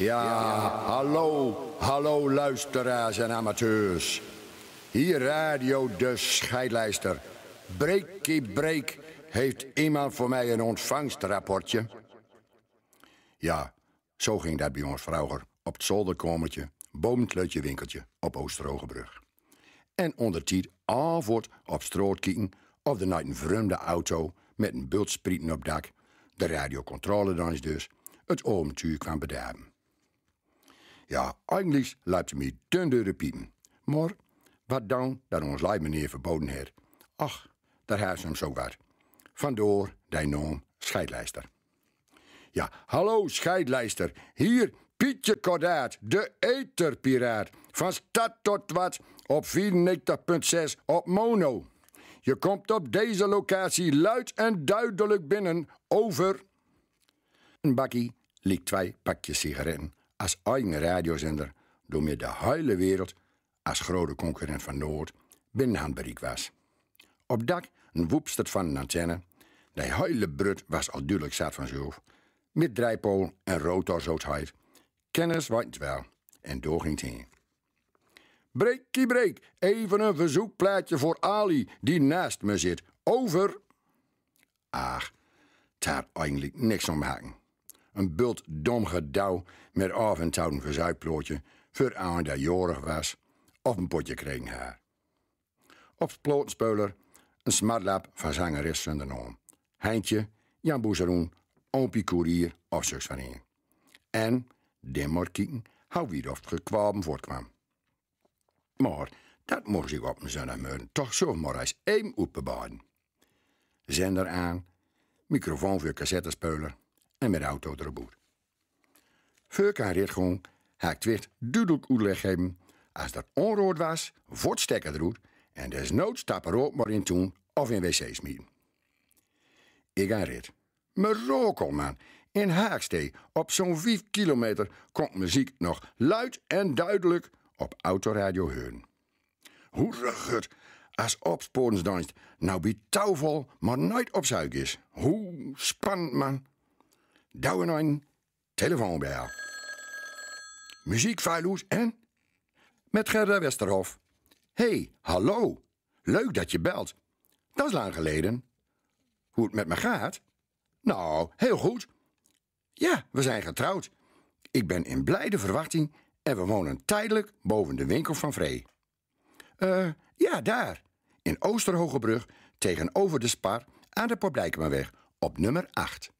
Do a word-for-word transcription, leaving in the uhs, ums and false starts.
Ja, hallo, hallo luisteraars en amateurs. Hier Radio de Scheidleister. Breekie breek, heeft iemand voor mij een ontvangstrapportje? Ja, zo ging dat bij ons vroeger op het zolderkamertje boven het lutje winkeltje op Oosterhogebrug. En ondertied af en toe op straot kieken of er nooit een vreemde auto met een bult sprieten op dak, de radiocontroledans dus, het avontuur kwam bedaven. Ja, eigenlijk liep het mij dun door de piepen. Maar wat dan dat ons lieve meneer verboden had? Ach, daar heeft hem zo wat. Vandaar die naam Scheidleister. Ja, hallo Scheidleister. Hier Pietje Kordaat, de eterpiraat. Van stad tot wat op vierennegentig punt zes op mono. Je komt op deze locatie luid en duidelijk binnen. Over. Een bakkie liek twee pakjes sigaretten als eigen radiozender door midden de hele wereld als grote concurrent van Noord binnen handbereik was. Op dak een woepstert van een antenne, de hele brut was al duidelijk zat vanzelf, met drijpool en rotor, zo het heet. Kennis weten het wel, en door ging het heen. Breekie breek, even een verzoekplaatje voor Ali, die naast me zit. Over. Ach, daar eigenlijk niks om haken. Een bult dom gedauw met af en toe een verzuipplaatje voor een die jarig was of een potje kregen haar. Op platenspeler een smartlap van zangeres zonder naam. Heintje, Jan Boezeroen, Oompie Koerier of Zuks van Een. En dan maar kieken hoe wiet of het gekwabem voortkwam. Maar dat moest ik op een zondagmorgen toch zo maar eens even openbaren. Zender aan, microfoon voor cassettespeler en met auto erop uit. Veur ik aan rit gong, heb ik Twicht duidelijk oetleg gegeven: als dat onroerd was, voort stekker eruit en desnoods tapperaat maar in toen of in wc smieten. Ik aan rit. Mirakel, man. In Haagstee, op zo'n vijf kilometer, komt muziek nog luid en duidelijk op autoradio heuren. Hoe rugged als opsporingsdienst nou bij touwval maar nooit op zeuk is. Hoe spannend, man. Douwen een telefoon bij. Muziek, Failoes en met Gerda Westerhof. Hey, hallo. Leuk dat je belt. Dat is lang geleden. Hoe het met me gaat? Nou, heel goed. Ja, we zijn getrouwd. Ik ben in blijde verwachting en we wonen tijdelijk boven de winkel van Vree. Eh, ja, daar. In Oosterhogebrug, tegenover de Spar, aan de Paul Blijkemaweg, op nummer acht.